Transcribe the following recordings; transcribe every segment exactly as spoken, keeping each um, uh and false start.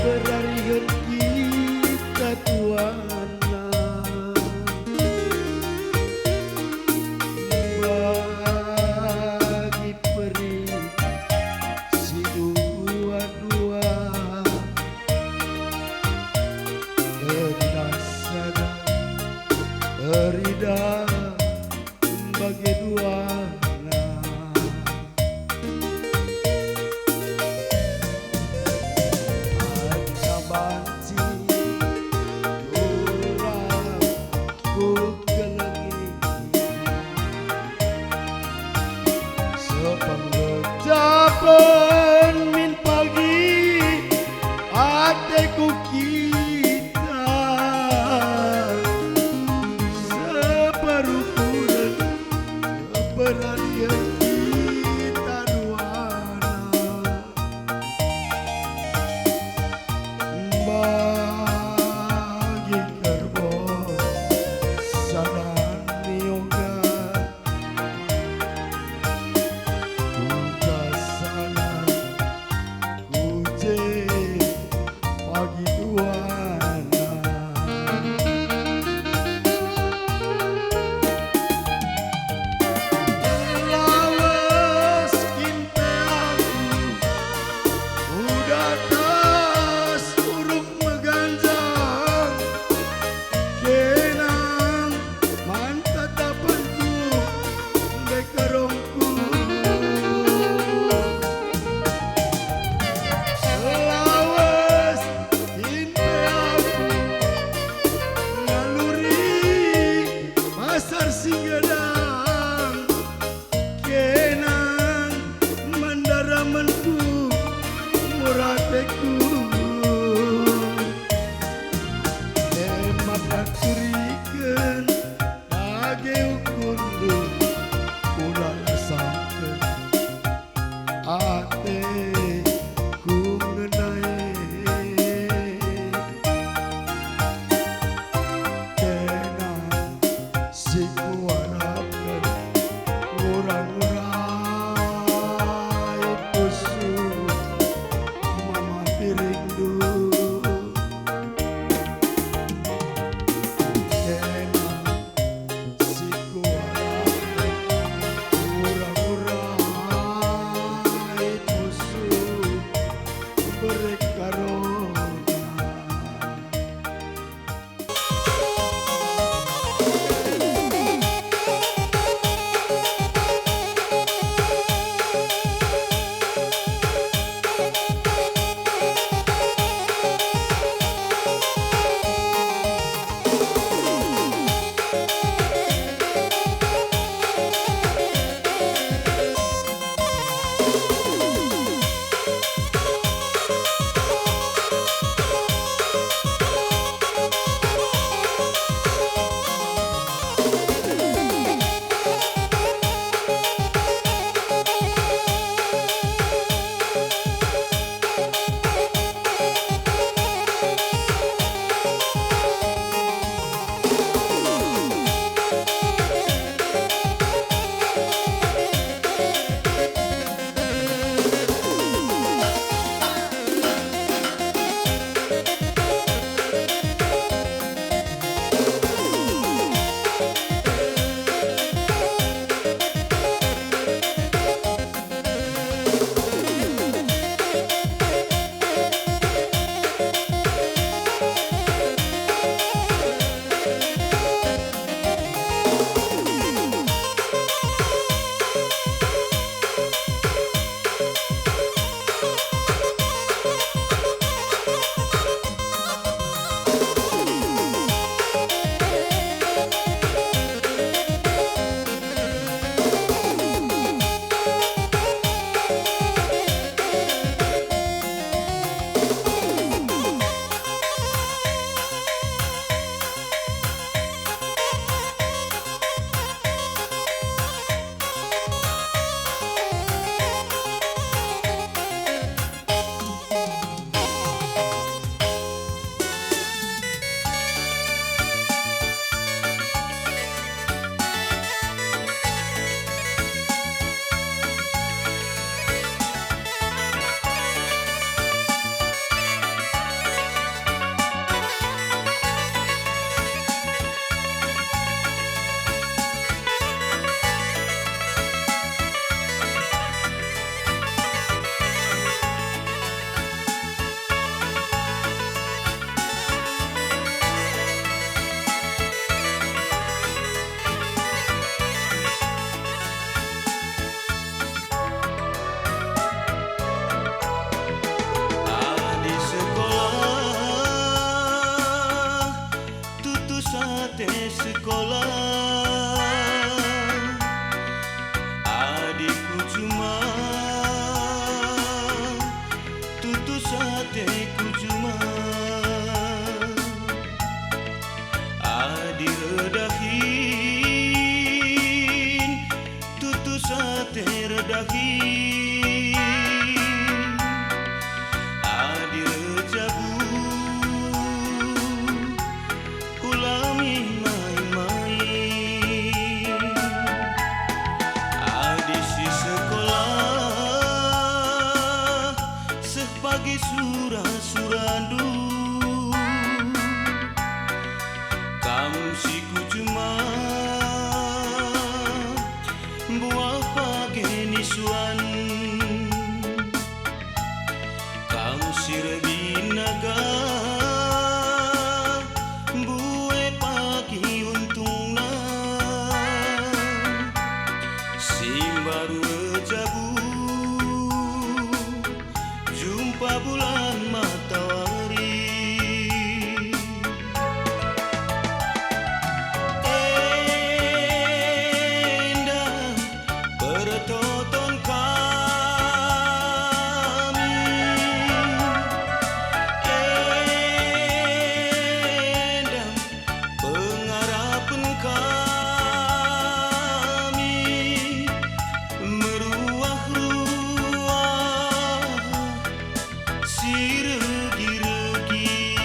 perarihen kita tuana. Bagi peri si dua-dua, teridah sada, teridah bagi duana. Asa banci turang ku kelengi. Sepenggejapen min pagi ateku kita. Separukuren seperarian kita duana. Bagi kerbau sadan nioga, kuga sadan ku je pagi duana. Lawes kin pe aku, udah tas uruk meganjang, kenang man tatapenku, ndai karongku. Lawes kin pe aku ngaluri pasar si nggedan, kenang man daramenku, mur ateku. E maka turiken dage ukurndu, ula rasangken ateku ngena e. Kenang si kuarapken, ngura-ngurai pusuh mama piringndu. Kenang si kuarapken, ngura-ngurai pusuh sura-surandu, kam si kucuma buah page nisuan, kam si regi naga mbue pagi untungna, si mbaru erjabu jumpa bulan matawari. Enda pertoton kami, enda pengarapen kami, meruah-ruah si regi-regi,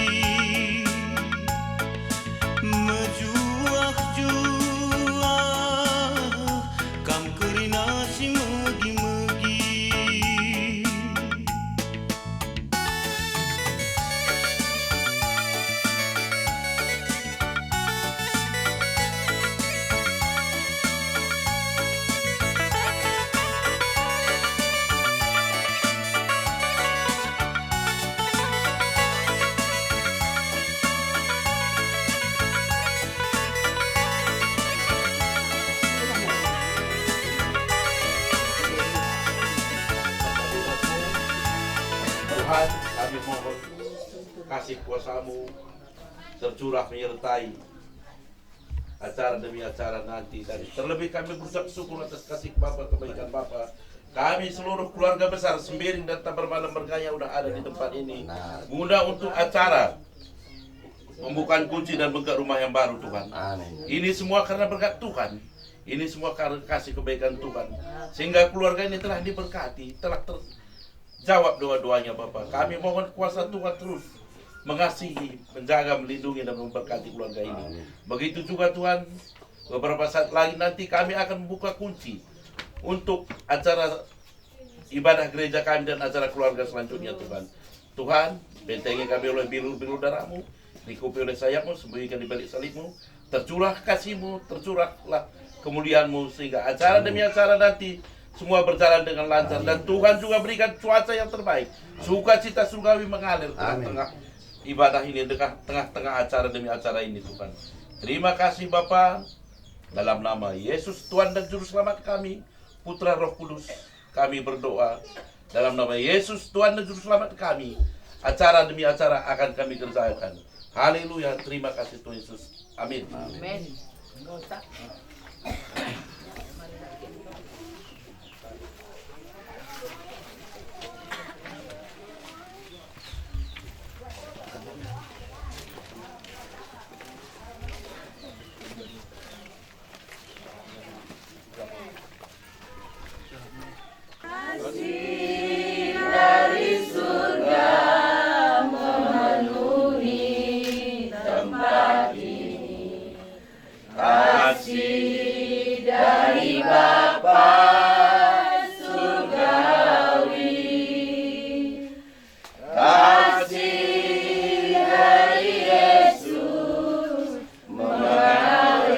mejuah-juah kam kerina si megi-megi. Tuhan, kami mohon kasih kuasa-Mu tercurah menyertai acara demi acara nanti, dan terlebih kami berucap syukur atas kasih Bapa, kebaikan Bapa. Kami seluruh keluarga besar Sembiring dan Tabermalam Mergaya udah ada di tempat ini. Benar. Guna untuk acara pembukaan kunci dan bengket rumah yang baru, Tuhan. Amin. Ini semua karena berkat Tuhan. Ini semua karena kasih kebaikan Tuhan. Sehingga keluarga ini telah diberkati, telah ter-, jawab doa-doanya, Bapa. Kami mohon kuasa Tuhan terus mengasihi, menjaga, melindungi, dan memberkati keluarga ini. Amin. Begitu juga, Tuhan, beberapa saat lagi nanti kami akan membuka kunci untuk acara ibadah gereja kami dan acara keluarga selanjutnya, Tuhan. Tuhan, bentengi kami oleh bilur-bilur darah-Mu, lingkupi oleh sayap-Mu, sembunyikan di balik salib-Mu, tercurah kasih-Mu, tercurahlah kemuliaan-Mu, sehingga acara demi acara nanti semua berjalan dengan lancar. Dan Tuhan juga berikan cuaca yang terbaik, sukacita surgawi mengalir tengah-tengah ibadah ini, tengah-tengah acara demi acara ini, Tuhan. Terima kasih, Bapa. Dalam nama Yesus, Tuhan dan Juru Selamat kami, Putra, Roh Kudus, kami berdoa. Dalam nama Yesus, Tuhan dan Juru Selamat kami, acara demi acara akan kami kerjakan. Haleluya, terima kasih Tuhan Yesus. Amin. Amin. Kasih dari surga memenuhi tempat ini. Kasih dari Bapa surgawi. Kasih dari Yesus mengalir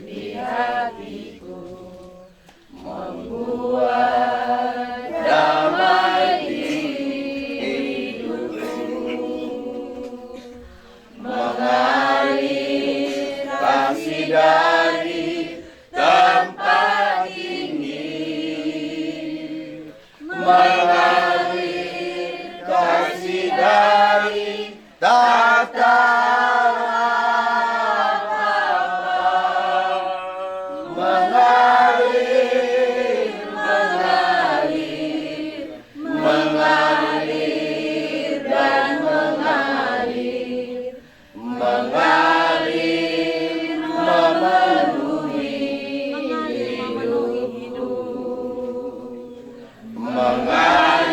di hatiku, membuat damai di hidupku, mengalir kasih dari tempat ini. Mengalir kasih dari Bapa, mengalir, mengalir, mengalir dan mengalir. Mengalir memenuhi hidupku. Mengalir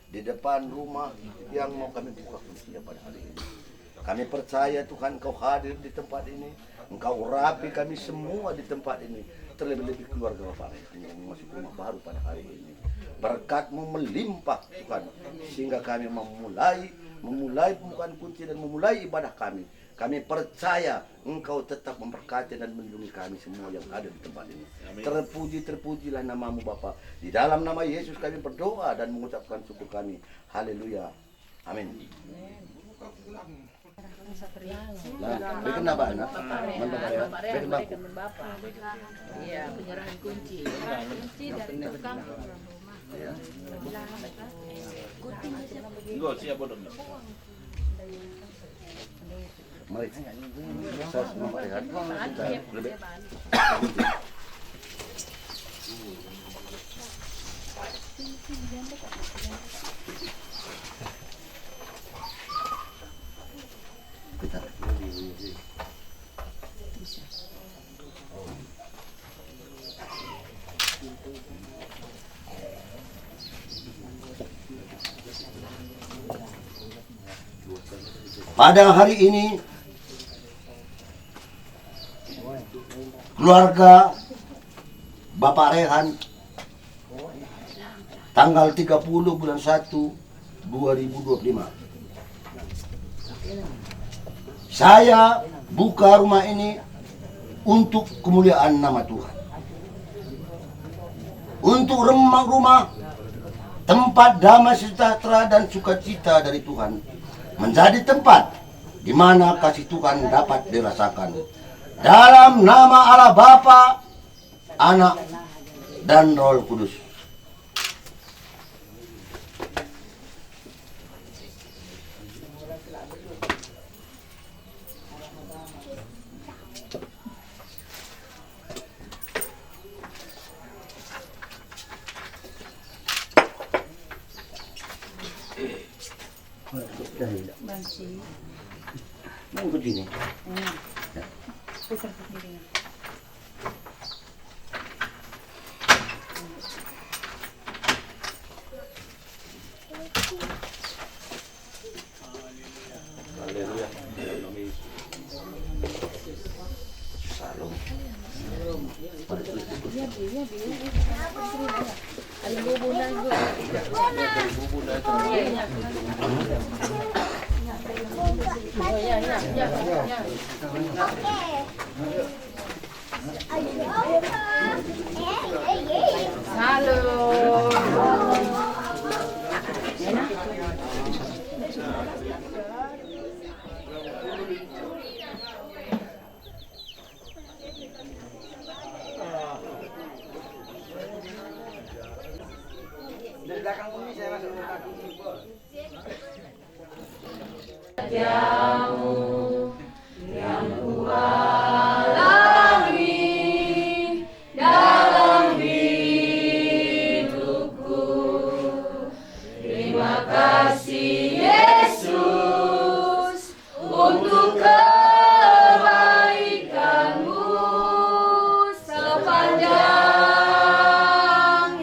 Di depan rumah yang mau kami buka kuncinya pada hari ini. Kami percaya, Tuhan, Engkau hadir di tempat ini. Engkau urapi kami semua di tempat ini, terlebih-lebih keluarga Bapak Rehan yang memasuki rumah baru pada hari ini. Berkat-Mu melimpah, Tuhan, sehingga kami memulai, memulai pembukaan kunci dan memulai ibadah kami. Kami percaya Engkau tetap memberkati dan melindungi kami semua yang ada di tempat ini. Amin. Terpuji, terpujilah nama-Mu, Bapa. Di dalam nama Yesus kami berdoa dan mengucapkan syukur kami. Haleluya. Amin. Nah, berikan apa, nak? Man Bapa Rehan. Berikan bangku. Iya, penyerahan kunci. Kunci dari tukang. Enggak, siap, bodoh. Mari. Saya mau lihat. Lebih. Kita. Pada hari ini, keluarga Bapak Rehan, tanggal tiga puluh bulan satu dua ribu dua puluh lima. Saya buka rumah ini untuk kemuliaan nama Tuhan. Untuk rumah-rumah, tempat damai sejahtera dan sukacita dari Tuhan, menjadi tempat di mana kasih Tuhan dapat dirasakan. Dalam nama Allah Bapa, Anak, dan Roh Kudus. Banci. Main begini. Hmm. Ya. Putar ke kiri. Haleluya. Shalom. Halo. Dari belakang bumi saya masuk. Yang kualami dalam hidupku. Terima kasih, Yesus, untuk kebaikanmu sepanjang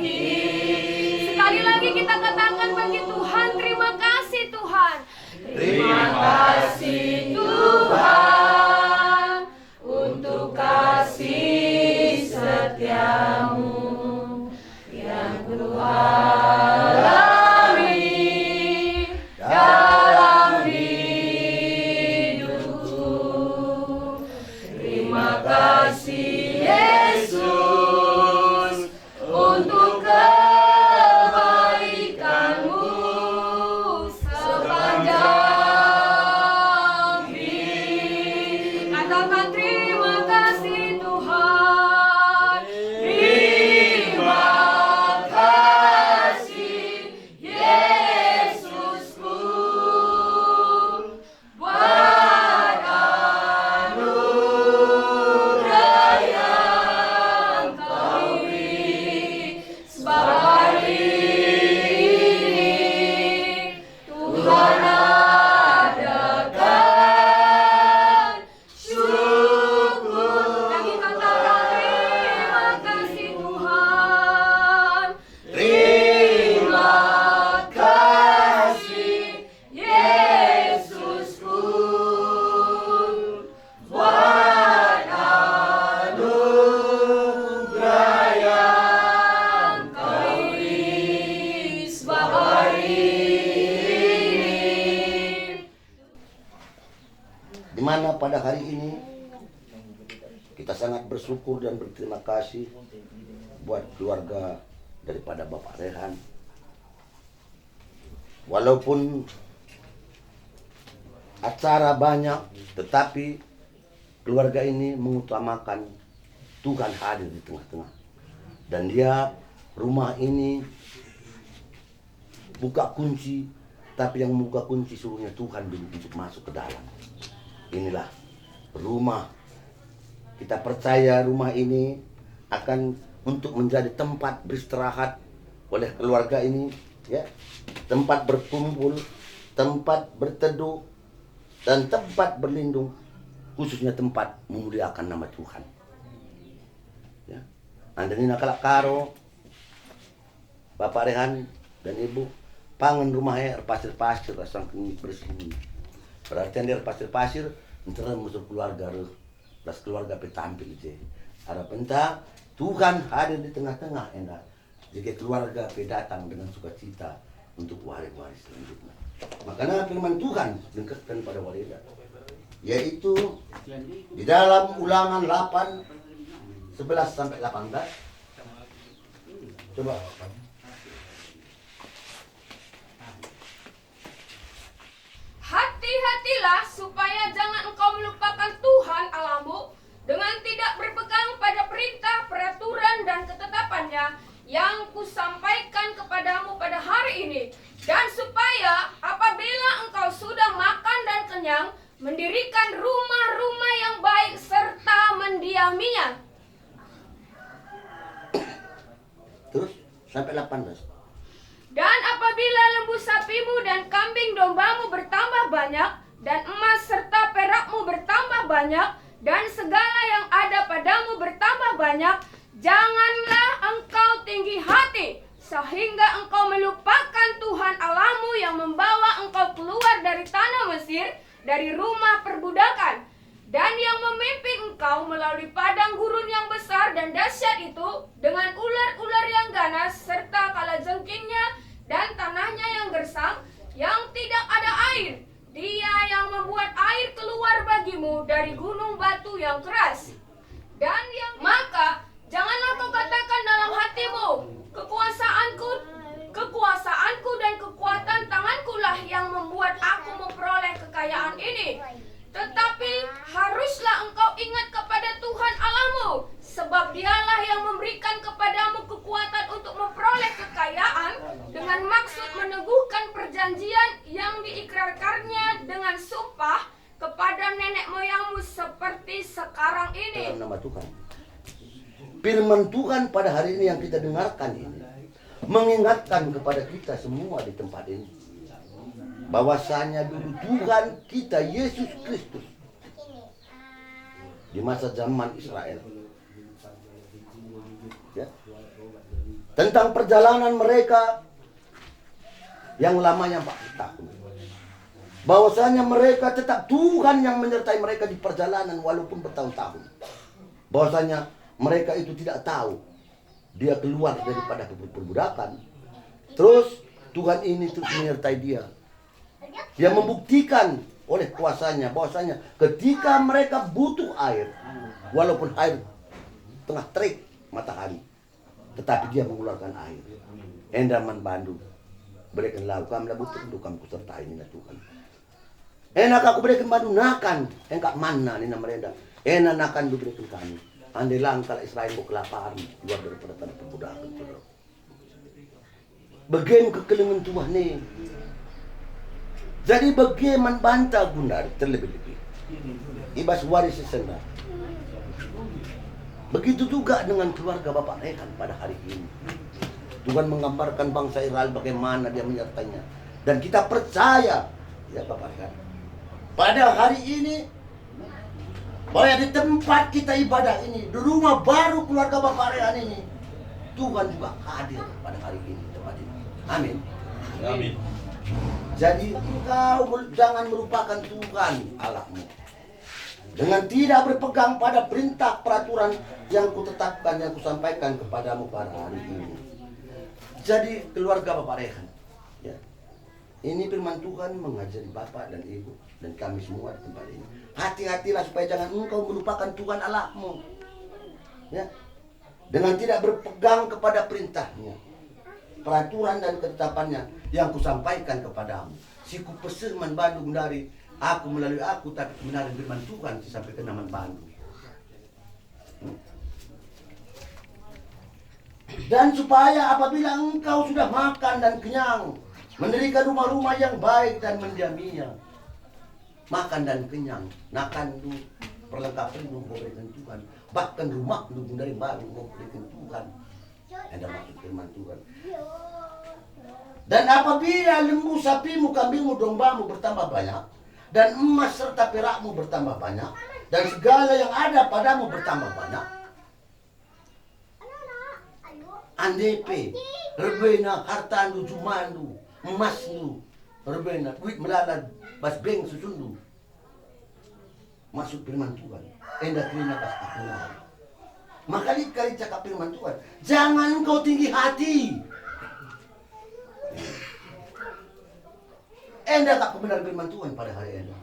hidup. Sekali lagi kita katakan bagi Tuhan, terima kasih, Tuhan. Terima kasih, Pada hari ini, kita sangat bersyukur dan berterima kasih buat keluarga daripada Bapak Rehan. Walaupun acara banyak, tetapi keluarga ini mengutamakan Tuhan hadir di tengah-tengah. Dan dia, rumah ini buka kunci, tapi yang membuka kunci suruhnya Tuhan dulu untuk masuk ke dalam. Inilah rumah. Kita percaya rumah ini akan untuk menjadi tempat beristirahat oleh keluarga ini, ya. Tempat berkumpul, tempat berteduh, dan tempat berlindung, khususnya tempat memuliakan nama Tuhan. Ya. Andalina kalak Karo, Bapak Rehan dan Ibu, pangan rumah e erpasir-pasir asangken bersih. Berarti enda erpasir-pasir, nterem mesur keluarga reh, ras keluarga pe tampil i je. Arapenta Tuhan hadir di tengah-tengah enda, jadi keluarga pe datang dengan sukacita untuk wari-wari selanjutnya. Makana firman Tuhan nengkehken pada wari enda, yaitu di dalam Ulangan delapan, sebelas sampai delapan belas. Coba. Hati-hatilah supaya jangan engkau melupakan Tuhan Allahmu dengan tidak berpegang pada perintah, peraturan, dan ketetapan-Nya yang kusampaikan kepadamu pada hari ini, dan supaya apabila engkau sudah makan dan kenyang, mendirikan rumah-rumah yang baik serta mendiaminya. Terus sampai delapan belas. Dan apabila lembu sapimu dan kambing dombamu bertambah banyak, dan emas serta perakmu bertambah banyak, dan segala yang ada padamu bertambah banyak, janganlah engkau tinggi hati, sehingga engkau melupakan Tuhan Allahmu yang membawa engkau keluar dari tanah Mesir, dari rumah perbudakan, dan yang memimpin engkau melalui padang gurun yang besar dan dahsyat itu, dengan ular-ular yang ganas serta kalajengkingnya dan tanahnya yang gersang, yang tidak ada air. Dia yang membuat air keluar bagimu dari gunung batu yang keras. Dan yang maka, janganlah kau katakan dalam hatimu, "Kekuasaanku, kekuasaanku dan kekuatan tangankulah yang membuat aku memperoleh kekayaan ini." Tetapi haruslah engkau ingat kepada Tuhan Allahmu, sebab Dialah yang memberikan kepadamu kekuatan untuk memperoleh kekayaan, dengan maksud meneguhkan perjanjian yang diikrarkannya dengan sumpah kepada nenek moyangmu seperti sekarang ini. Dalam nama Tuhan. Firman Tuhan pada hari ini yang kita dengarkan ini mengingatkan kepada kita semua di tempat ini, bahwasanya dulu Tuhan kita Yesus Kristus di masa zaman Israel, ya, tentang perjalanan mereka yang lamanya empat puluh tahun. Bahwasanya mereka tetap Tuhan yang menyertai mereka di perjalanan walaupun bertahun-tahun. Bahwasanya mereka itu tidak tahu dia keluar daripada per-, perbudakan. Terus Tuhan ini terus menyertai dia. Dia membuktikan oleh kuasanya bahwasanya ketika mereka butuh air, walaupun air tengah terik matahari, tetapi dia mengeluarkan air. Enda man bandu, bereken lau, kam la butuh, kam kusertai, nina Tuhan. Enda ka kubereken bandu nakan, engkap manna, nina merenda. Enda nakan kubereken kami. Ande lang kalak Israel enggo kelaparan, keluar daripada tanah perbudakan, saudara. Bage me kekelengen Tuhan e. Jadi bage man banta gundari terlebih-lebih i bas wari si sendah. Begitu juga dengan keluarga Bapak Rehan pada hari ini. Tuhan menggambarkan bangsa Israel bagaimana Dia menyertainya. Dan kita percaya, ya Bapak Rehan, pada hari ini bahwa di tempat kita ibadah ini, di rumah baru keluarga Bapak Rehan ini, Tuhan juga hadir pada hari ini di tempat ini. Amin. Amin. Jadi engkau mel-, jangan melupakan Tuhan Allahmu dengan tidak berpegang pada perintah peraturan yang kutetapkan, yang kusampaikan kepadamu pada hari ini. Jadi keluarga Bapak Rehan, ya, Ini firman Tuhan mengajari bapak dan ibu dan kami semua di tempat ini. Hati-hatilah supaya jangan engkau melupakan Tuhan Allahmu. Ya. Dengan tidak berpegang kepada perintahnya, peraturan dan ketetapannya yang kusampaikan kepadamu, si kupeseh man bandu genduari, aku melalui aku, tapi kebenaran firman Tuhan si sampai kena man bandu. Dan supaya apabila engkau sudah makan dan kenyang, mendirikan rumah-rumah yang baik dan mendiaminya, makan dan kenyang, nakanndu, perlengkapenndu engkau berikan Tuhan, bahkan rumahndu gundari baru engkau berikan Tuhan. Enda maksud firman Tuhan. Dan apabila lembu, sapimu, kambingmu, dombamu bertambah banyak, dan emas serta perakmu bertambah banyak, dan segala yang ada padamu bertambah banyak, ende pe, rebena hartandu, jumandu, emasndu, rebena duit melala bas bank susunndu. Maksud firman Tuhan, enda kerina bas aku nari. Maka lit kari cakap firman Tuhan, jangan engkau tinggi hati. Enda kap kebenaran firman Tuhan pada hari enda.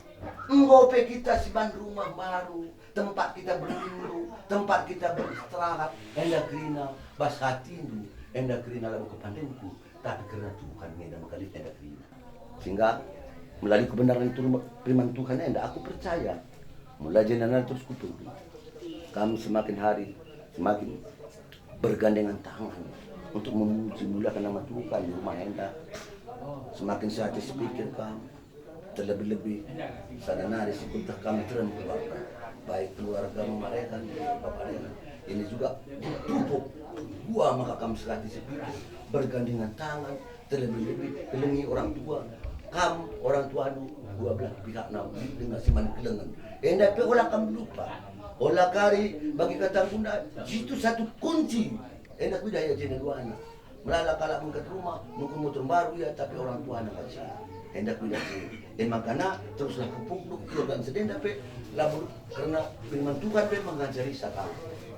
Enggo pe kita si man rumah baru, tempat kita berlindung, tempat kita beristirahat, enda kerina bas hatindu, enda kerina labo kepandenku, tapi kerina Tuhan ngenda maka lit enda kerina. Sehingga melalui kebenaran itu firman Tuhan enda, aku percaya mulai jenari terus kutudu. Kam semakin hari semakin bergandengan tangan untuk memuji muliakan nama Tuhan di rumah enda. Semakin sehat sepikir kam, terlebih-lebih sada nari si kueteh kam nterem keluarga, baik keluarga mama Rehan, bapa Rehan. Ini juga tupuk gua maka kam sehat sepikir, bergandengan tangan, terlebih-lebih kelengi orang tua. Kam orang tuandu dua belah pihakna denga si man kelengen. Enda pe ola kam lupa. Ola kari bagi kata gunda, situ satu kunci. Enda kuidah ia jenda duana. Melala kalak bengket rumah, nungkun motor baru ia, tapi orang tuana kacil. Enda kuidah si. E makana teruslah kupukduk keluarga sedenda pe, lamun kerna firman Tuhan pe mengajari sa kam.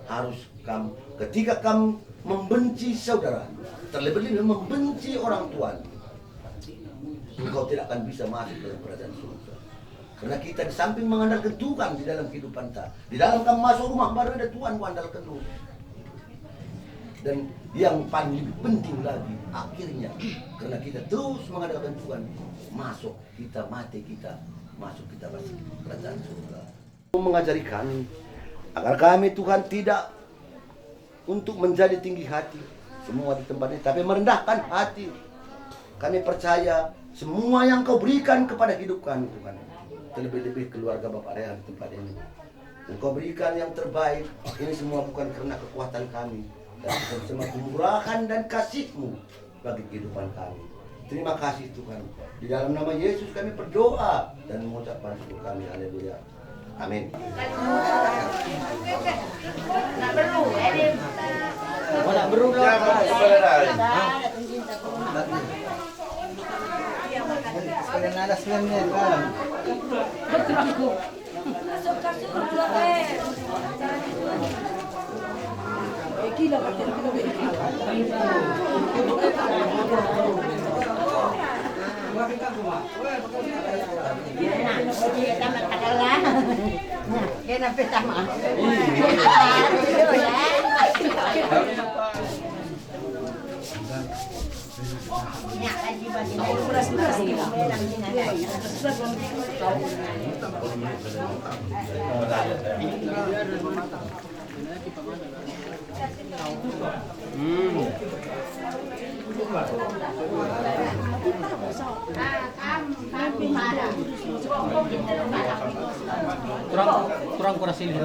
Harus kam, ketika kam membenci saudara, terlebih-lebih membenci orang tuan, engkau tidak akan bisa masuk dalam kerajaan surga. Karena kita di samping mengandalkan Tuhan di dalam kehidupan kita, di dalam kam masuk rumah baru ada Tuhan kuandalkan dulu. Dan yang paling lebih penting lagi, akhirnya, karena kita terus mengandalkan Tuhan, masuk kita, mate kita, masuk kita masuk kerajaan surga. Mengajari kami, agar kami, Tuhan, tidak untuk menjadi tinggi hati semua di tempat ini, tapi merendahkan hati. Kami percaya semua yang Kau berikan kepada hidup kami, Tuhan, terlebih-lebih keluarga Bapak Rehan di tempat ini. Engkau berikan yang terbaik. Ini semua bukan karena kekuatan kami, tapi bersama kemurahan dan kasih-Mu bagi kehidupan kami. Terima kasih, Tuhan. Di dalam nama Yesus kami berdoa dan mengucapkan syukur kami. Haleluya. Amin. Hmm. Kurang, kurang kurang sini.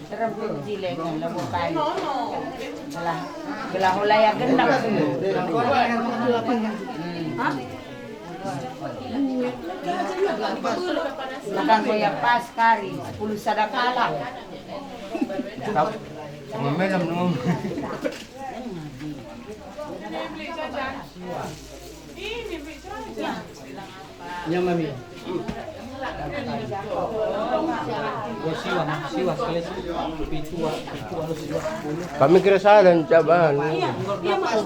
Serem tu jile ngan lembu kayu. Gelah, gelah ola ya genap. Hah? Makan kue ya pas kari, sepuluh sada kalak. Memelem nung. Ya, Mami. Dua siwa, siwa sekali, pitu, pitu, anu, siwa sepuluh. Kami kira salah, Caban. Iya, iya, Mas.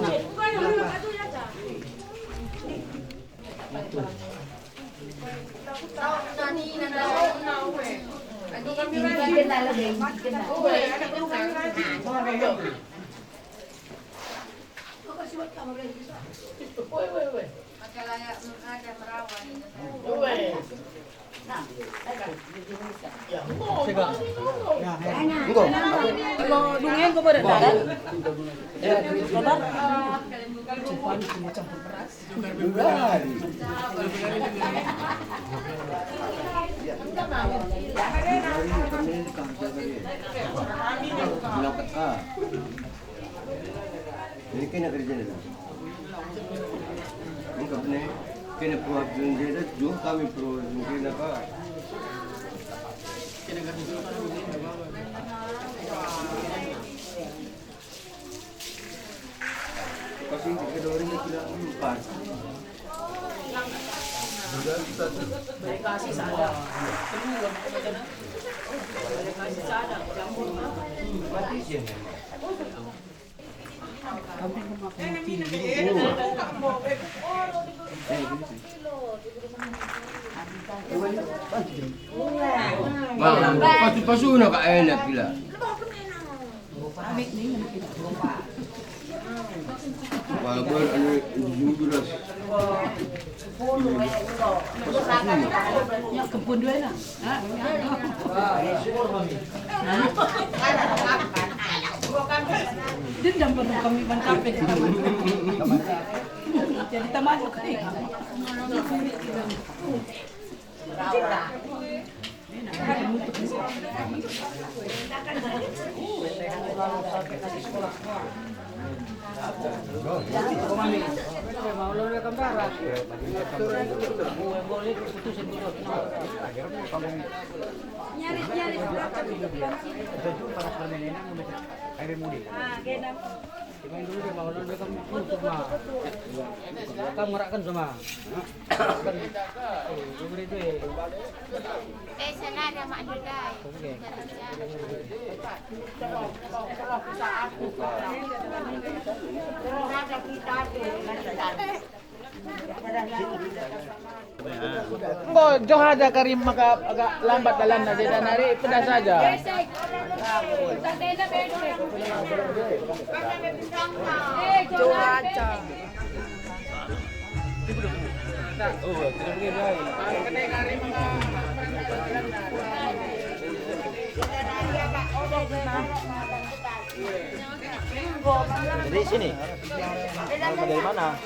Enggo. Enggo, dungen kok pada darat. Saudara. Ini kena kerja ni. Ini kena, kena perwakilan dia dah, jauh kami perwakilan kena, Pak. Kasih kita dua ribu empat. Pasu-pasuna kak enak gila. Walaupun anu jujur. Ya, kempun dua lah. Dendam penuh kami ban kafe di taman. Jadi taman kami. Kamu ngerakkan sama. Eh, sana ada Mak Dudai. Oke. Enggo joh aja Karim maka agak lambat dalanna, jadi nari pedas saja. Joh aja. Dari sini. Dari mana?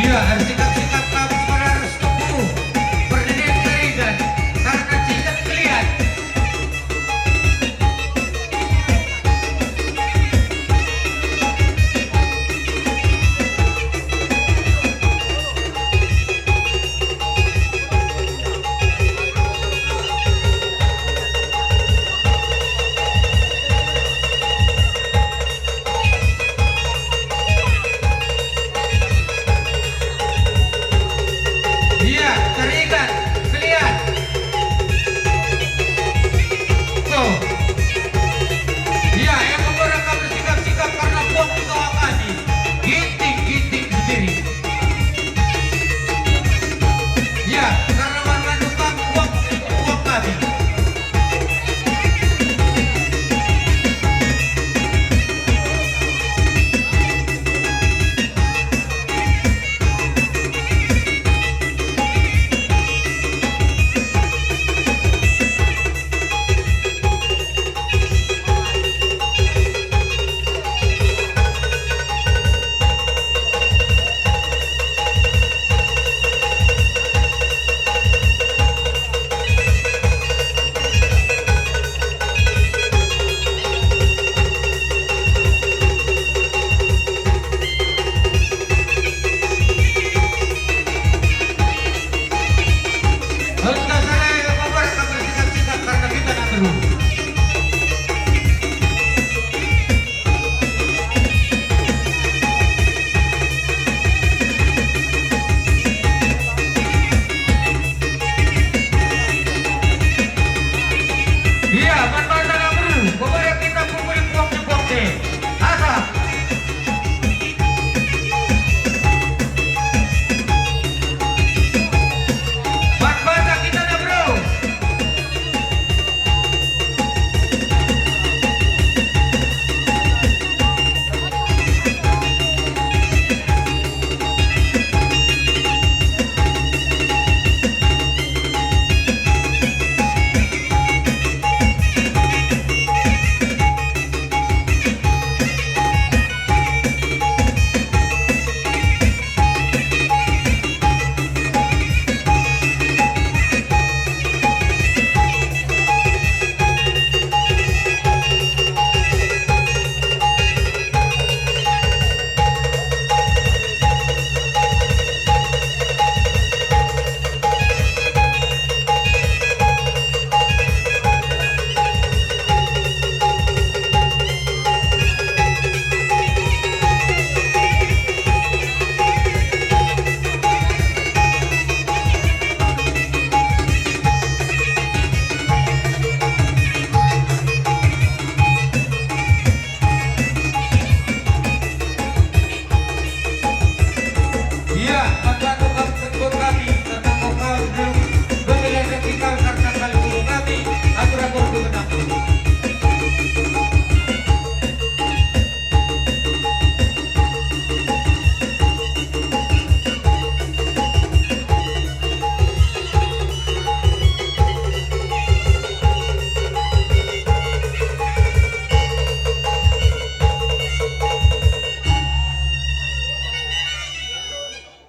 Ya, ersikap-sikap kam secara restu, berdiri terikat, karena tidak kelihatan. Iya, terikat, keliat. Go. Iya, yang membuat kami sikap-sikap karena buang di kawah kami. Ginting, ginting sendiri. Iya, karena warna tukang buang, buang kami. Kita sarai membuat kabar sikap-sikap karena kita nak terus. Iya, man banta na beru, pemere kita pukuli puak-puak deh. Asa. Man banta kita na beru. Ia, maka tukang tegur kami, tentang kau dulu, bagi lebe kita karena kali guru kami, atur-atur gubernur.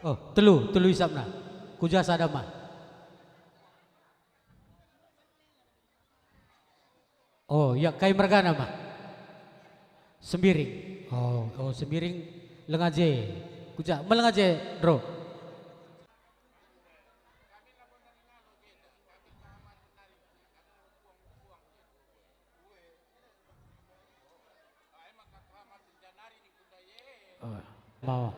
Oh, telu, telu isapna. Kuja sada mah. Oh, ya, kai mergana mah? Sembiring. Oh, oh, Sembiring lenga je. Kuja, melenga je, Bro. Oh, mau.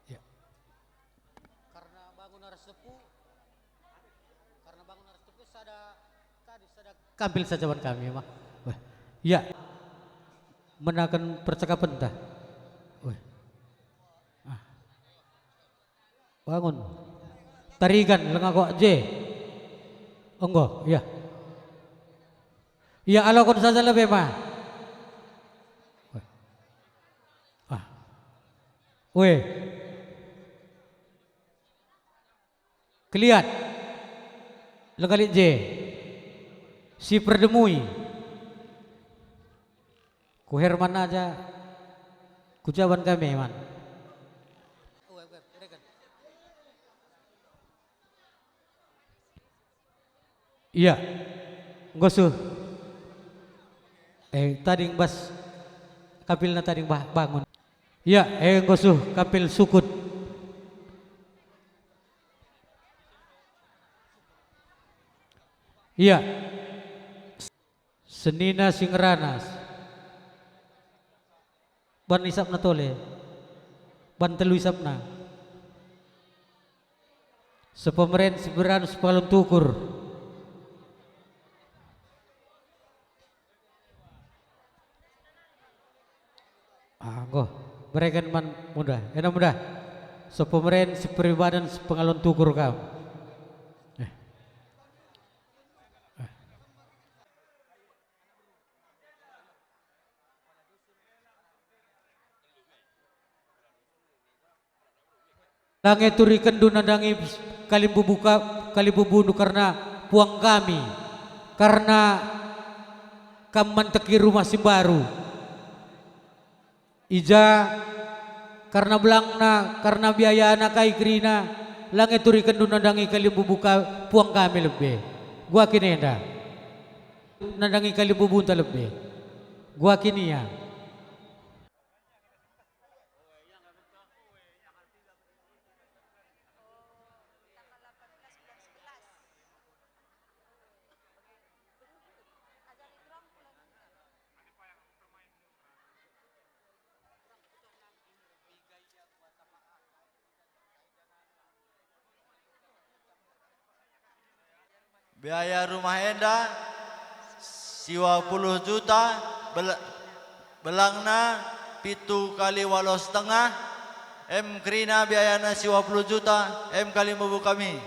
Ya. Karena bangun arah sepuh, karena bangun arah sepuh sada tadi sada kampil saja wan kami mah. Weh. Ya. Menaken percakapen tah. Weh. Ah. Bangun. Tarigan lenga kok je. Enggo, ya. Ya, alokon saja lebe mah. Ah. Weh. Keliat. Lenga lit je. Si perdemui. Ku Herman aja, ku jaban kami man. Iya, nggo suh. Eh, tading bas kapilna tading bah-, bangun. Iya, eh, nggo suh kapil sukut. Iya. Senina si ngeranas. Ban isapna tole. Ban telu isapna. Sepemeren, siberan, sepengalun tukur. Ah, enggo. Bereken man mudah. Ena mudah. Sepemeren, siperibadan, sepengalun tukur kam. Eh. Lange turikenndu nandangi kalimbubu ka-, kalimbubundu kerna puang kami, kerna kam manteki rumah si mbaru. I ja kerna belangna, kerna biayana kai kerina, lange turikenndu nandangi kalimbubu ka-, puang kami lebe. Gua kin enda. Nandangi kalimbubunta lebe. Gua kin ia. Biaya rumah enda siwa puluh juta, bel-, belangna pitu kali waluh setengah, em kerina biayana siwa puluh juta, em kalimbubu kami.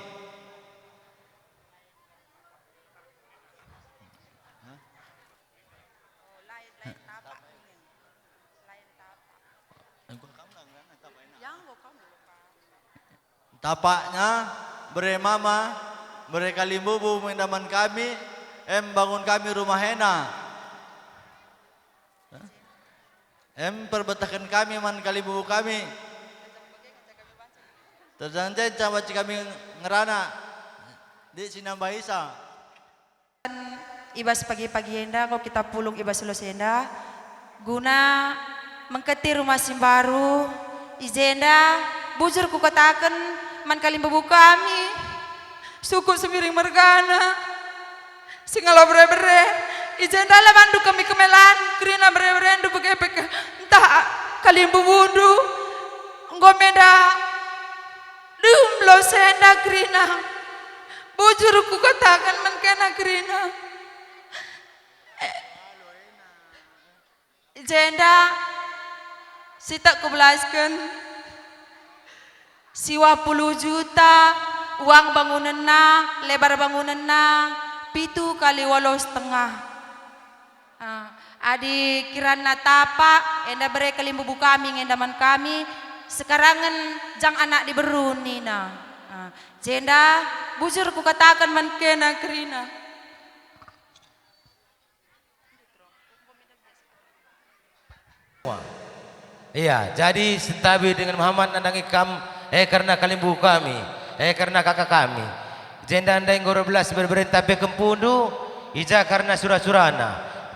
Tapakna, bere mama, bere kalimbubu menda man kami, em bangun kami rumah enda. Em perbetehken kami man kalimbubu kami. Terjang-jang banci kami ngerana, lit si nambah isa. I bas pagi-pagi enda enggo kita pulung i bas ulos enda, guna mengketi rumah si mbaru. I jenda bujur kukataken man kalimbubu kami, sukut Sembiring mergana, si ngalo bere-bere. I jenda la bandu kami kemelan kerina bere-berendu bage pe ke-, ntah kalimbubundu enggo menda dem labo si enda kerina. Bujur kukataken man kena kerina. Eh, jenda si tak kubelasken siwah puluh juta uang bangunenna, lebar bangunenna, pitu kali waluh setengah. Ah, adi kiranna tapak, enda bere kalimbubu kami nge enda man kami, sekarangen jang anak diberu nina. Ah, jenda bujur kukataken man kena kerina. Iya, jadi sentabi dengan Muhammad nandangi kam, eh, kerna kalimbubu kami, eh, kerna kaka kami. Jenda ndai enggo erbelas bere-berenta pe kempundu, i ja kerna sura-surana,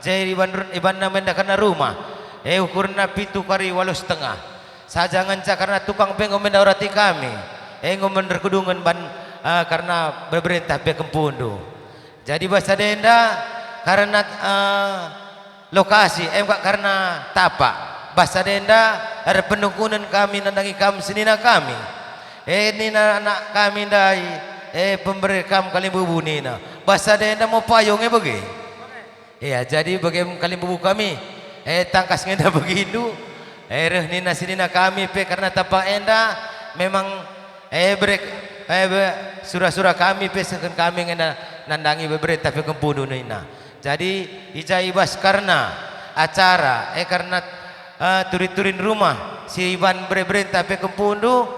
jadi iban, ibanna menda kerna rumah, eh, ukurna pitu kari waluh setengah. Saja ngenca kerna tukang pe enggo menda urati kami, eh, enggo menda erkedungen ban, eh, kerna bere-berenta pe kempundu. Jadi bas sada enda kerna, eh, lokasi, em kap kerna tapak. Bas sada enda erpenungkunen kami nandangi kam senina kami. Eh, nina anak kami ndai, eh, pembere kam kalimbubu nina. Bas sada enda mo payung e bage. Iya, jadi bage kalimbubu kami. Eh, tangkas nge enda begindu. Eh, reh nina senina kami pe kerna tapak enda memang, eh, berek, eh, be-, sura-sura kami pe sehken kami nge enda nandangi bere-berenta pe kempundu nina. Jadi, i ja i bas kerna acara, eh, kerna, eh, turi-turin rumah si iban bere-berenta pe kempundu,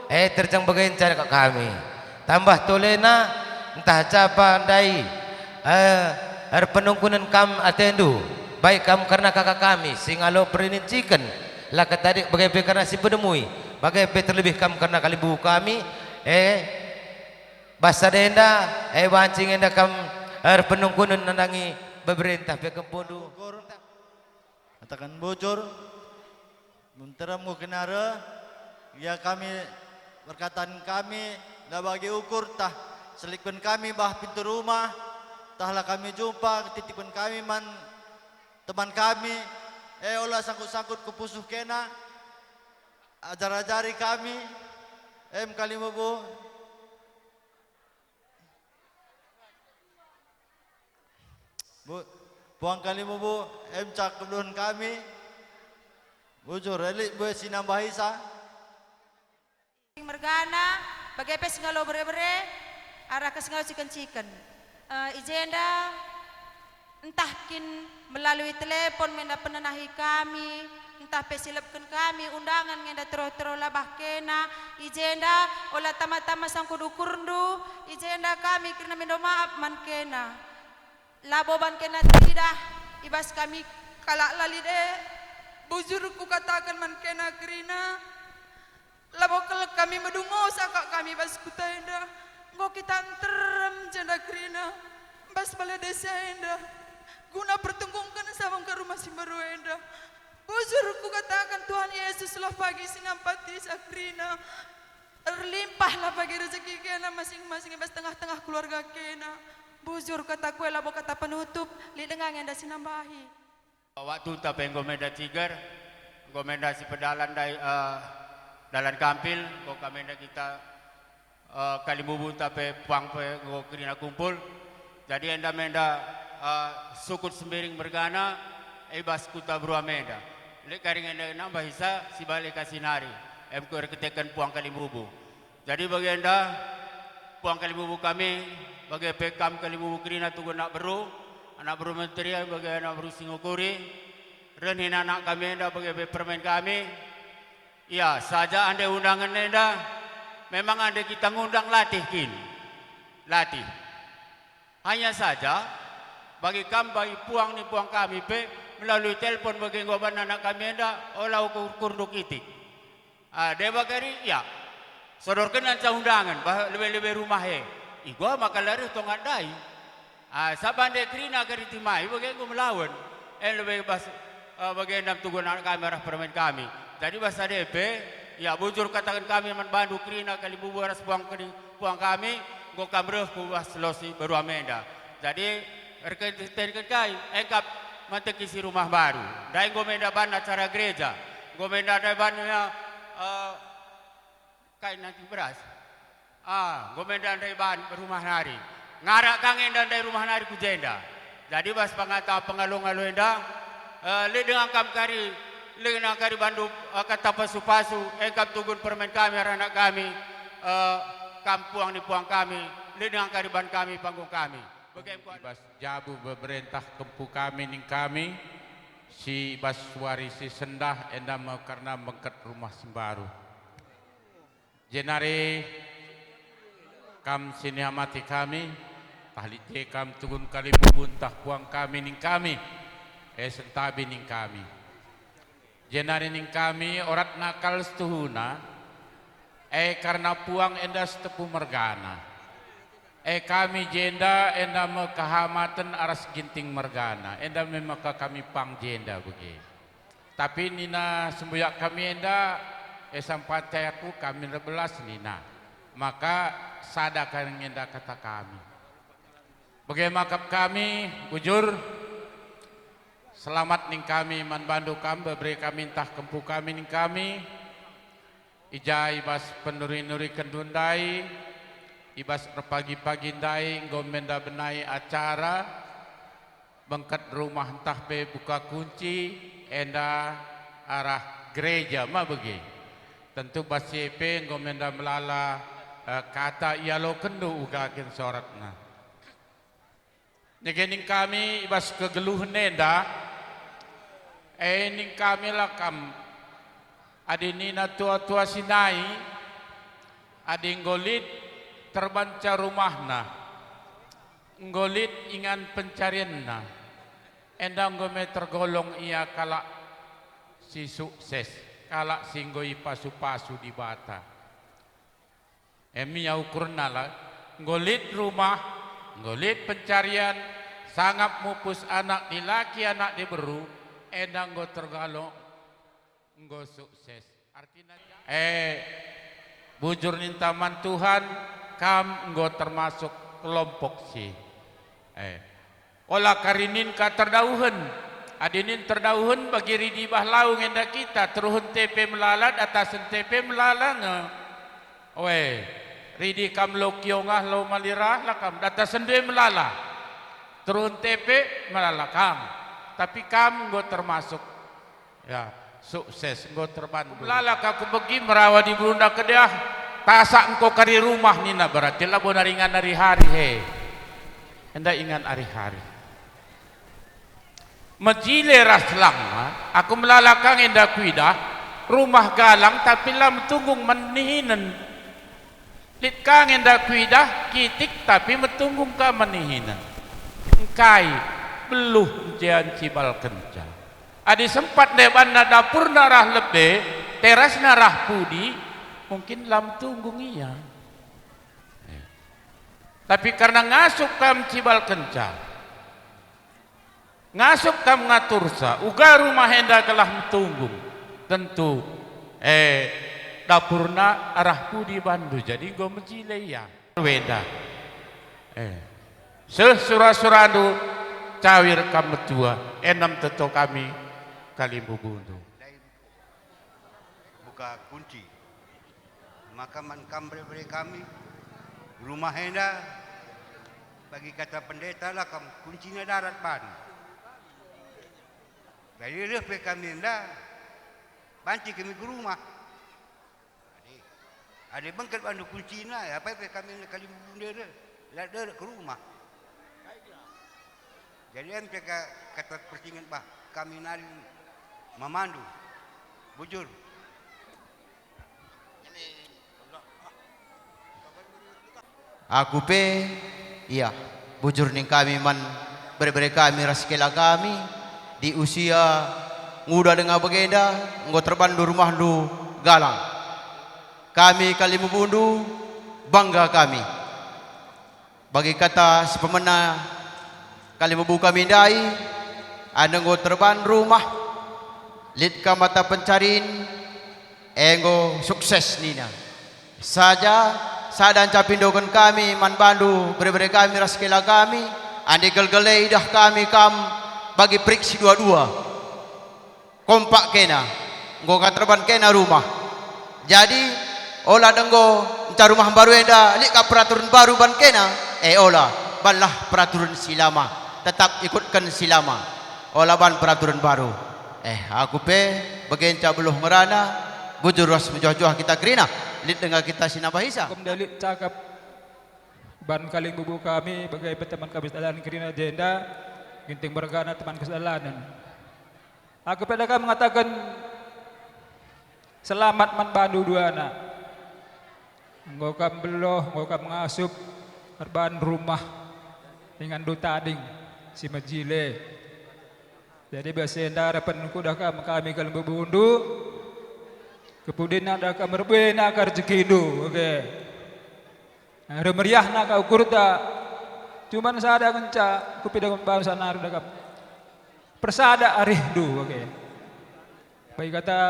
eh, terjang bage nca kami. Tambah tolena, ntah capa ndai, eh, erpenungkunen kam atendu. Baik kam kerna kaka kami, si ngalo perininciken, la katadik bage pe kerna si penemui, bage pe terlebih kam kerna kalimbubu kami, eh, bas sada enda, eh, banci nge enda kam erpenungkunen nandangi bebere ntah pe kempundu. Kataken bujur, mun terem enggo kena reh, ia kami perkataan kami la bagi ukur tah selitken kami bah pintu rumah, tah la kami jumpa titipken kami man teman kami, e ola sangkut-sangkut ku pusuh kena, ajar-ajari kami, em kalimbubu. Bu, puang kalimbubu, em cakap duen kami. Bujur, elik bue si nambahisa. Mergana, bage pe singalo bere-bere, arah ke singalo ciken-ciken. Eh, i jenda, ntah kin melalui telepon menda penenahi kami, ntah pe silepken kami undangan ngenda teroh-teroh labah kena, i jenda ola tama-tama sangkut ukurndu, i jenda kami kerina mindo maap man kena. Labo ban kena teridah i bas kami kalak la lit e. Bujur kukataken man kena kerina, labo kal kami medungosa kak kami bas kuta enda. Enggo kita nterem jenda kerina bas bale desa enda guna pertungkungken sabengket rumah si mbaru enda. Bujur kukataken Tuhan Yesuslah pagi si nampatisa kerina. Erlimpahlah bagi rezeki kena masing-masing i bas tengah-tengah keluarga kena. Bujur kataku e labo kata penutup, lit denga nge enda si nambahi. Waktunta pe enggo menda ciger, enggo menda sipedalan ndai, eh, dalan kampil, enggo ka menda kita, eh, kalimbubunta pe puang pe enggo kerina kumpul. Jadi enda menda, eh, sukut Sembiring mergana, i bas kuta Berua menda. Lit kari nge enda nambahisa si bale ka si nari, em ku erkiteken puang kalimbubu. Jadi bagenda, puang kalimbubu kami, bage pe kam kalimbubu kerina tugu anak beru, anak beru menteri, bage anak beru singukuri, reh nina anak kami enda bage pe permen kami. Ia saja ande undangen enda, memang ande kita ngundang latih kin. Latih. Hanya saja, bagi kam bagi puang ni puang kami pe melalui telpon bage enggo ban anak kami enda, ola ukur-ukurndu kitik. Ah, deba kari, ya. Sodorken anca undangan, bah lebe-lebe rumah e. Igua maka la reh tonga ndai. Ah, sabande kerina kari timai, bage enggo melawen. En lebe bas, eh, bage ndam tugu anak kami arah permen kami. Jadi bas ade pe, ya bujur kataken kami man bandu kerina kalimbubu ras puang keri-, puang kami, enggo kam reh ku bas selosi Berua menda. Jadi, erkiteken kai, engkap manteki si rumah baru. Ndai enggo menda ban acara gereja. Enggo menda ndai ban, ya, eh, kai nanti beras. Ah, enggo menda ndai ban rumah nari. Ngarak ka nge enda ndai rumah nari ku jenda. Jadi bas pangata pengalo-ngalo enda, eh, lit denga kam kari, lit denga kari bandu, eh, kata pasu-pasu, engkap tugun permen kami arah anak kami, eh, kam puang ni puang kami, lit denga kari ban kami panggung kami. Bage engkap i bas jabu bebere ntah kempu kami ning kami, si bas wari si sendah enda me kerna bengket rumah si mbaru. Jenari kam si niamati kami, tah lit je kam tugun kalimbubu ntah puang kami ning kami, e sentabi ning kami. Jenari ning kami oratna kal setuhuna, e kerna puang enda setepu mergana. E kami jenda enda me kehamaten aras ginting mergana, enda me maka kami pang jenda bage. Tapi nina sembuyak kami enda, e sampai aku kami erbelas nina, maka sada kari nge enda kata kami. Bage maka kami, bujur, selamat ning kami man bandu kam, bebere kami ntah kempu kami ning kami, i ja i bas penuri-nurikenndu ndai, i bas erpagi-pagi ndai enggo menda benai acara, bengket rumah ntah pe buka kunci, enda arah gereja ma bage. Tentu bas si e pe enggo menda melala, eh, kata ialokenndu uga kin suratna. Nege ning kami i bas kegeluhen enda, e ning kami la kam, adi nina tua-tua si nai, adi enggo lit terbanca rumahna, enggo lit ingan pencarienna, Enda enggo me tergolong ia kalak si sukses, kalak si enggo ipasu-pasu Dibata. Em ia ukurna la, enggo lit rumah, enggo lit pencarian, sangap mupus anak dilaki anak diberu, enda enggo tergolong enggo sukses. Artina, eh, bujur ninta man Tuhan, kam enggo termasuk kelompok si, eh, ola kari nin ka terdauhen. Adi nin terdauhen bagi ridi bah lau ngenda kita, teruhen tepe melala, datasen tepe melala nge. Oe, ridi kam lo kiongah, lo malirah la kam, datasen be melala. Teruhen tepe melala kam. Tapi kam enggo termasuk, ya, sukses, enggo terbantu. Melala ka kubegi merawa diberunda kedah, tasak engko kari rumah nina, berarti labo nari ingan ari-hari he. Enda ingan ari-hari. Mejile ras langna, aku melala ka nge enda kuidah, rumah galang tapi la metunggung man nihinen. Lit ka nge enda kuidah, kitik tapi metunggung ka man nihinen. Engkai beluh nje ncibalkenca. Adi sempat ndebanna dapurna rah lebe, terasna rah pudi, mungkin la metunggung ia. Tapi karna ngasup kam ncibalkenca, ngasup kam ngatursa, uga rumah enda gelah metunggung. Tentu, eh, dapurna arah pudi bandu, jadi enggo mejile ia. Wenda. Eh. Seh sura-surandu, cawir kam metua, enem teto kami kalimbubundu. Buka kunci. Maka man kam bere-bere kami, rumah enda, bagi kata pendeta la kam kuncina darat ban. Jadi reh pe kami enda, banci kami ku rumah. Adi, adi bengket bandu kuncina, ya, apai pe kami enda kalimbubundu reh, la derek ku rumah. Jadi em pe ka-, kata persingen bah, kami nari mamandu. Bujur. Aku pe, iya, bujur ning kami man bere-bere kami ras kela kami, di usia nguda denga bagenda enggo terbandu rumahndu galang. Kami kalimbubundu, bangga kami. Bagi kata si pemena kalimbubu kami ndai, adi enggo terban rumah, lit ka mata pencarin, enggo sukses nina. Saja, sada ncapi ndoken kami man bandu bere-bere kami ras kela kami, adi gelgel e idah kami kam bagi perik si dua-dua. Kompak kena, enggo ka terban kena rumah. Jadi, ola denggo nca rumah mbaru enda lit ka peraturen mbaru ban kena, e ola, banlah peraturen si lama, tetap ikutken si lama, ola ban peraturen mbaru. Eh, aku pe bage nca beluh ngerana, bujur ras mejuah-juah kita kerina, lit denga kita si nambahisa. Kom dalit cakap ban kalimbubu kami, bage pe teman kami sedalan kerina jenda, Ginting mergana teman kesedalanen. Aku pe dage mengataken selamat man bandu duana. Enggo kam beluh, enggo kam ngasup erban rumah inganndu tading si mejile. Jadi bas enda arepen kudah kam kami kalimbubundu, kepudinna dah kam erbuena ka rejekindu, oke. Ermeriahna ka ukurta. Cuman sada ngenca kupida bansa nari dagap. Persada arihndu, oke. Bagi kata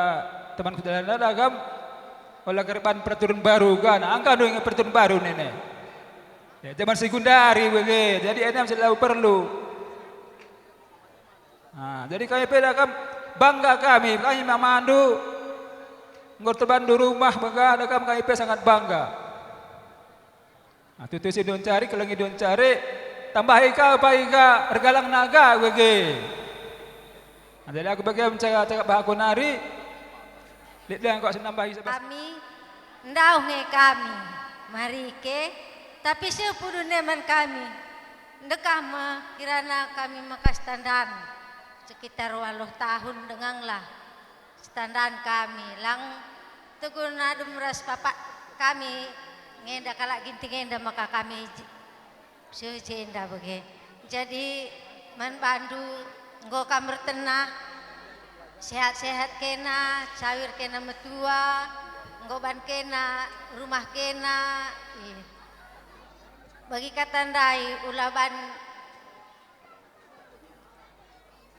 temanku dalan dagam, ola gerban peraturan baru kan. Angka ndu inget peraturan baru nene. Ya, zaman sekundari bage. Jadi enem selalu perlu. Nah, jadi kami pe dagam bangga kami, kami mamandu. Enggo terbandu rumah bage dagam kami pe sangat bangga. Ah, tutu si ndon cari, kelengi ndon cari, tambahi ka, pai ka, ergalang naga, wege. Ah, jadi aku bage mencakap-cakap bah aku nari, lit deng kok senambahi sebas. Kami, ndauh nge kami, marike, tapi sepudun man kami, ndekah me kirana kami mekas tandan, sekitar waluh tahun denganglah. Setandan kami, lang tegun adem ras papak kami ngenda kalak Ginting enda maka kami j-, seh jenda bage. Jadi man bandu Enggo kam ertenah, sehat-sehat kena, cawir kena metua, enggo ban kena, rumah kena, ih. Bagi kata ndai ula ban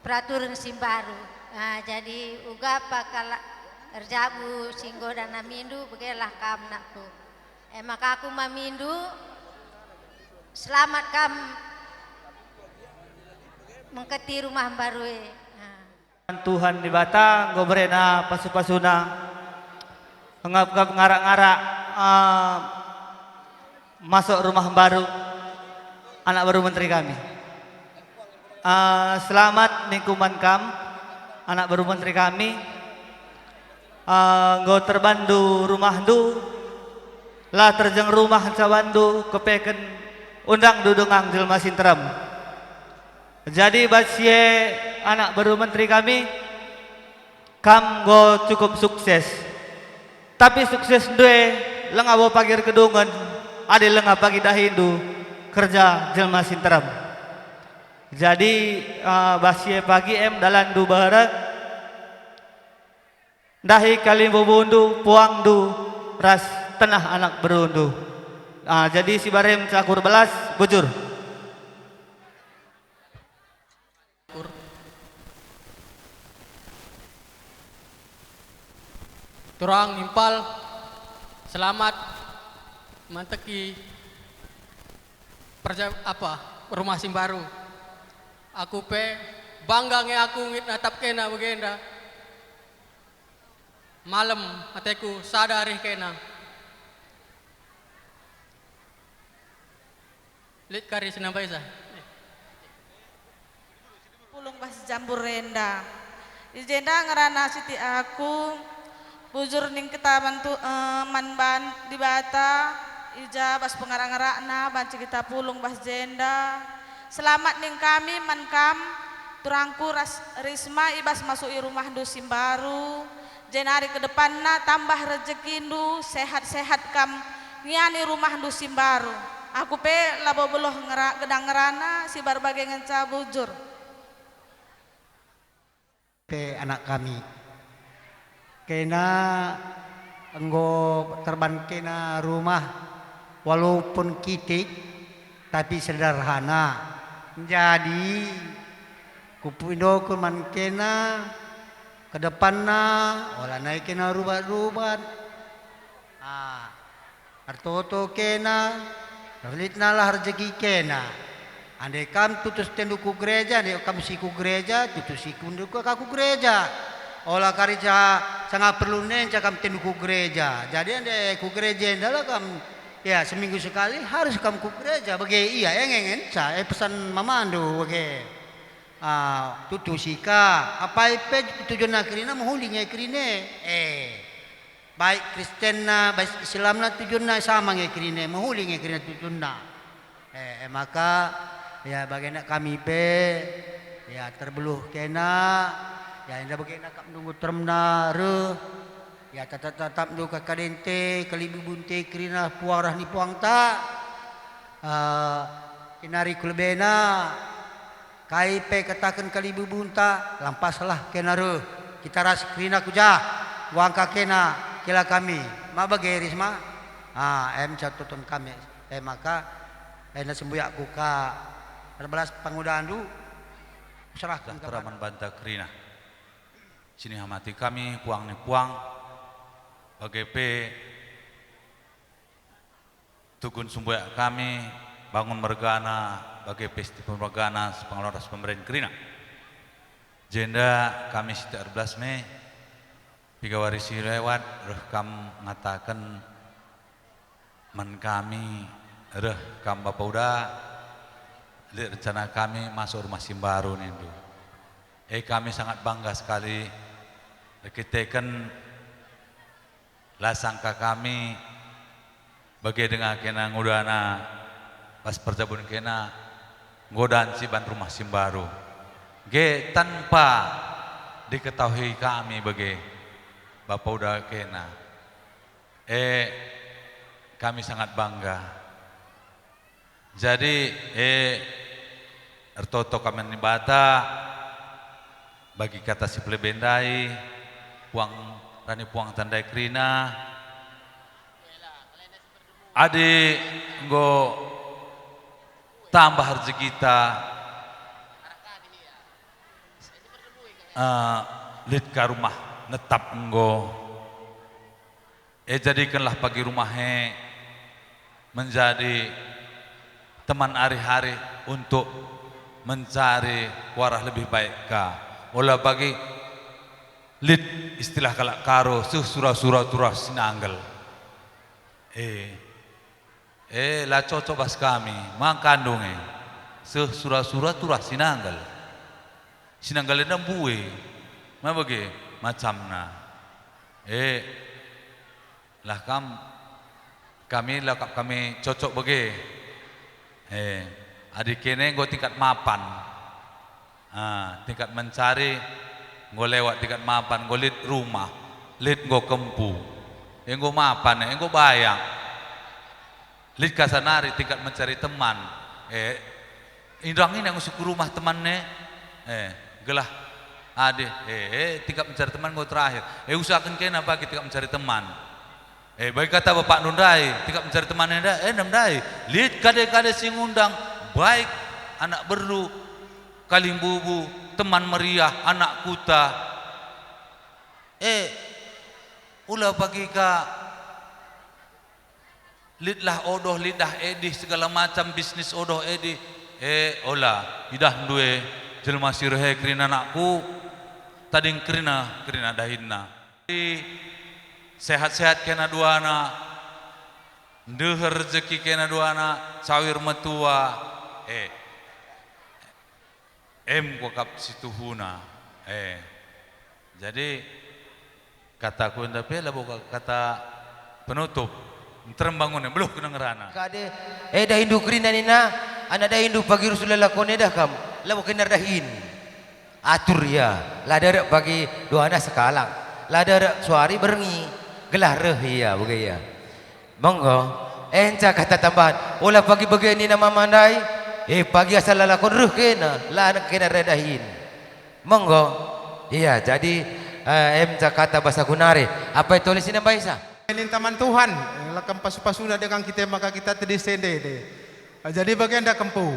peraturen si mbaru. Ah, jadi uga pa kalak erjabu si enggo dana mindu, begelah kam nakku. E maka aku mamindu, selamat kam mengketi rumah mbaru e. Ah. Tuhan Dibata enggo berena pasu-pasuna. Ngap-ngap ngarak-ngarak, ah, masuk rumah mbaru anak baru menteri kami. Ah, selamat ningku man kam, anak baru menteri kami. Ah, enggo terbandu rumahndu, la terjeng rumah ncabandu kepeken undangndu denga jelma si nterem. Jadi bas si e anak baru menteri kami, kam enggo cukup sukses. Tapi suksesndu e langa bo pagi erkedungen, adi langa pagi dahindu kerja jelma si nterem. Jadi, eh, bas si e pagi em dalanndu beren, ndahi kalimbubundu, puangndu, ras tenah anak berundu. Ah, jadi si barem cakur belas, bujur. Turang impal, selamat manteki perja-, apa, rumah si mbaru. Aku pe bangga nge aku nggit natap kena bagenda. Malem ateku sada arih kena. Lit kari senampai sa. Pulung bas jambur enda. I jenda ngerana siti aku, bujur ning ketaban tu, eh, man ban Dibata, i ja bas pengarak-ngarakna banci kita pulung bas jenda. Selamat ning kami man kam, turangku ras Risma, i bas masuk i rumahndu si mbaru. Jenari ke depanna tambah rejekindu, sehat-sehat kam ngiani rumahndu si mbaru. Aku pe labo beluh ngera-, gedang ngerana, si bage ngenca bujur. Pe anak kami. Kena enggo terban kena rumah, walaupun kitik, tapi sederhana. Jadi, kupindokun man kena, ke depanna, ola nai kena rubat-rubat. Ah, ertoto kena, erlitnalah rejeki kena. Ande kam tutus tendu ku gereja, ande kam si ku gereja, tutus si ku, ku gereja. Ola kari ca-, sanga perlu nenca kam tendu ku gereja. Jadi ande ku gereja enda la kam, ya, seminggu sekali harus kam ku gereja. Bage ia, e nge ngenca, e pesan mamandu, bage. Ah, tutusi ka. Apai pe tujunna kerina mehuli nge kerine. Eh. Baik Kristenna, baik Islamna tujunna sama nge kerine, mehuli nge kerine tujunna. Eh, e maka, ya, bagenda kami pe, ya, terbeluh kena, ya, enda bagenda kap nunggu teremna reh, ya, tatap-tatapndu kakadente, kalibubunte kerina puang reh ni puangta. Eh, kenari kulebena, Kai pe kataken kalibubunta, lampaslah kena reh. Kita ras kerina ku ja, wangka kena kela kami. Ma bage, Risma? Ah, em catoton kami. Eh, maka, enda sembuyakku ka erbelas pangudandu, serahken. Sejahtera man banta kerina. Sinihamati kami, puang ni puang, bage pe Tukun sembuyak kami bangun mergana bage pesti pemergana sepengalon ras pemeren kerina. Jenda kami sitik erbelas me, piga wari si lewat reh kam ngataken man kami, reh kam Bapa Uda, lit rencana kami masuk rumah si mbaru nindu. E, kami sangat bangga sekali erkiteken La sangka kami bage denga kena ngudana bas perjabun kena nggodan si ban rumah si mbaru. Ge tanpa diketahui kami bage bapa uda kena. E, kami sangat bangga. Jadi, e, ertoto kami man Dibata, Bagi kata si pelebe ndai, puang, rani puang tandai kerina, adi enggo tambah rejekita, eh, lit ka rumah netap enggo. E, jadikenlah pagi rumah e menjadi teman ari-ari untuk mencari kuarah lebih baik ka. Ola bagi lit istilah kalak Karo, seh sura-sura turah sinanggel. E, e, la cocok bas kami, mangkandung e. Seh sura-sura turah sinanggel. Sinanggel enda mbue, ma bage macamna. E, lah kam, kami la kap kami cocok bage. E, adi kene enggo tingkat mapan. Ah, tingkat mencari enggo lewat tingkat mapan, enggo lit rumah, lit enggo kempu. E, enggo mapan, e, enggo bayak. Lit ka sanari tingkat mencari teman. E, indang ina ngusik ku rumah teman e. E, gelah adi, e, e, tingkat mencari teman enggo terakhir. E, usahaken kena bagi tingkat mencari teman. E, bagi kata bapakndu ndai, tingkat mencari teman enda, e, ndai. Lit kade-kade si ngundang, baik anak beru, kalimbubu, teman meriah, anak kuta. E, ula bagi ka Litlah odoh, litlah edih, segala macam bisnis odoh edih. E, ola, idahndu e, jelma si reh e kerina anakku, tading kerina, kerina dahinna. Sehat-sehat kena duana, ndeher rejeki kena duana, cawir metua. E. Em kuakap si tuhuna. E. Jadi, kataku enda pe labo ka-, kata penutup. Nterem bangun e, beluh kena ngerana. Kade, e dahindu kerina nina, anak dahindu pagi rusur lelakon e dah kam, labo kena dahin. Atur ia, la derek pagi duana sekalak, la derek suari berngi, gelah reh ia, bage ia. Menggo, enca kata tambahan, ola pagi bage nina mama ndai, e pagi asa lalakon reh kena, la kena reh dahin. Menggo, iya, jadi, eh, enca kata basa ku nari, apai tole si nembaisa? Ninta man Tuhan, la kam pasu-pasuna dengan kita maka kita tedis sende de. Jadi bagenda kempu,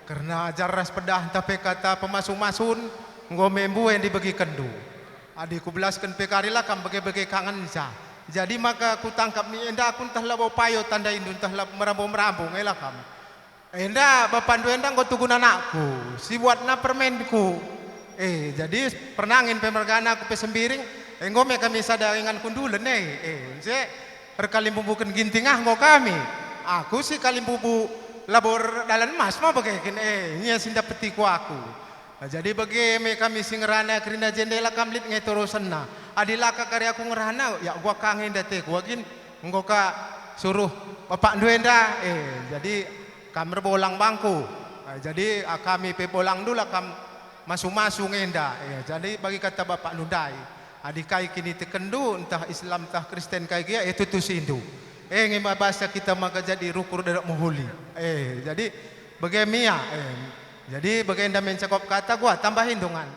kerna ajar ras pedah ntah pe kata pemasu-masun, enggo me mbue ndibegikenndu. Adi kubelasken pe kari la kam bage-bage kangenca. Jadi maka kutangkap mi enda aku ntah labo payo tandaindu ntah labo merambo-merambo nge la kam. Enda bapandu enda enggo tugun anakku, si buatna permenku. E, jadi pernangin pe mergana aku pe Sembiring, enggo me kami sada ingan kundulen e. E, nce erkalimbubuken ginting ah enggo kami. Aku si kalimbubu labo erdalan emas ma bageken e, ia si ndapetiku aku. Nah, jadi bage me kami si ngerana kerina jendela kam lit nge torosenna. Adi la ka kari aku ngerana, ya gua ka nge nda te gua gin. Enggo ka suruh bapakndu enda. E, jadi kam erbolang bangku. E, jadi, ah, kami pe bolangndu la kam masu-masu nge enda. E, jadi bagi kata bapakndu ndai, adi kai kinitekenndu, ntah Islam ntah Kristen kai gia, e tutusindu. E nge mabasa kita maka jadi rukur derek mehuli. E, jadi bage mia. E, jadi bagenda me encakap kata gua, tambahin dongan.